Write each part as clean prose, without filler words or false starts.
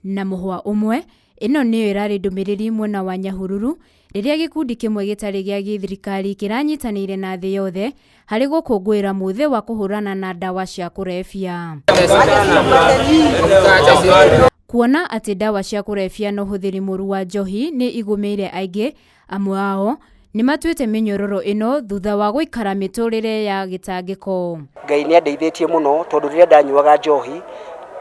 Na mũhwa ũmwe, ĩno nĩyo ĩrarĩ ndũmĩrĩri mwena wa Nyahururu rĩrĩa gĩkundi kĩmwe gĩtarĩ gĩa gĩthirikari kĩranyitanĩire na thĩ yothe harĩ gũkũngũĩra mũthĩ wa kũhũrana na ndawa cia kũrebia. Kuona atĩ ndawa cia kũrebia na ũhũthĩri mũru wa njohi nĩ igũmĩire aingĩ, amwe ao nĩ matuĩte mĩnyororo ĩno thutha wa gũikara mĩtũrĩre ya gĩtangĩko. Ngai nĩ andeithĩtie mũno tondũ rĩrĩa ndanyuaga njohi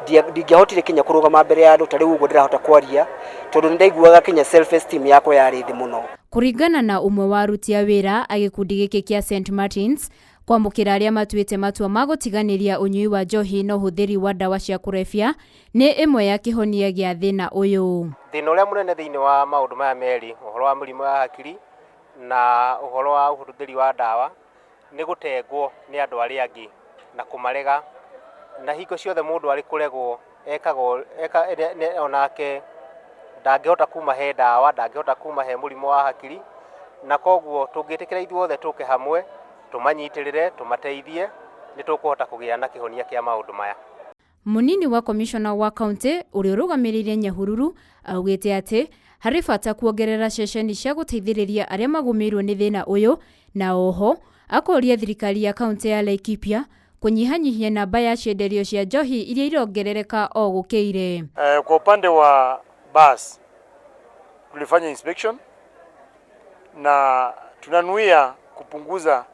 ndingĩahotire kinya kũrũgama mbere ya andũ ta rĩu ũguo ndĩrahota kwaria tondũ nĩ ndaiguaga kinya self esteem yakwa yarĩ thĩ mũno. Kũringana na ũmwe wa aruti a wĩra a gĩkundi gĩkĩ kĩa St Martins, kwamũkĩra arĩa matuĩte matua ma gũtiganĩria ũnyui wa njohi na ũhũthĩri wa ndawa cia kũrebia nĩ ĩmwe ya kĩhonia gĩa thĩna ũyũ. Thĩna ũrĩa mũnene thĩinĩ wa maũndũ maya merĩ, ũhoro wa mĩrimũ ya hakiri na ũhoro wa ũhũthĩri wa ndawa, nĩ gũtengwo nĩ andũ arĩa angĩ na kũmarega, na hingo ciothe mũndũ arĩ kũregwo ekaga onake ndangĩhota kuma he ndawa, ndangĩhota kuma he mũrimũ wa hakiri, na koguo tũngĩtĩkĩra ithuothe tũke hamwe, tũmanyitĩrĩre, tũmateithie, nĩ tũkũhota kũgĩa na kĩhonia kĩa maũndũ maya. Mũnini wa komishona wa kaunti ũrĩa ũrũgamĩrĩire Nyahururu augĩte atĩ harĩ bata kuongerera ceceni cia gũteithĩrĩria arĩa magũmĩirwo nĩ thĩna ũyũ, na oho akoria thirikari ya kaunti ya Laikipia kũnyihanyihia namba ya cienderio cia njohi iria irongerereka o gũkĩire. Kwa upande wa bus tulifanya inspection na tunanuia kupunguza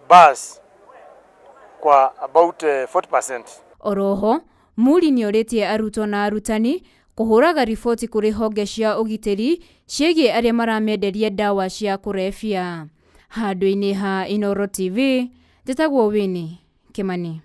bus kwa about 40%. Oroho Muri nĩorĩtie arutwo na arutani kũhũraga riboti kũrĩ honge cia ũgitĩri ciĩgiĩ arĩa maramenderia ndawa cia kũrebia. Handũ-inĩ ha Inooro TV, njĩtagwo Winnie Kimani.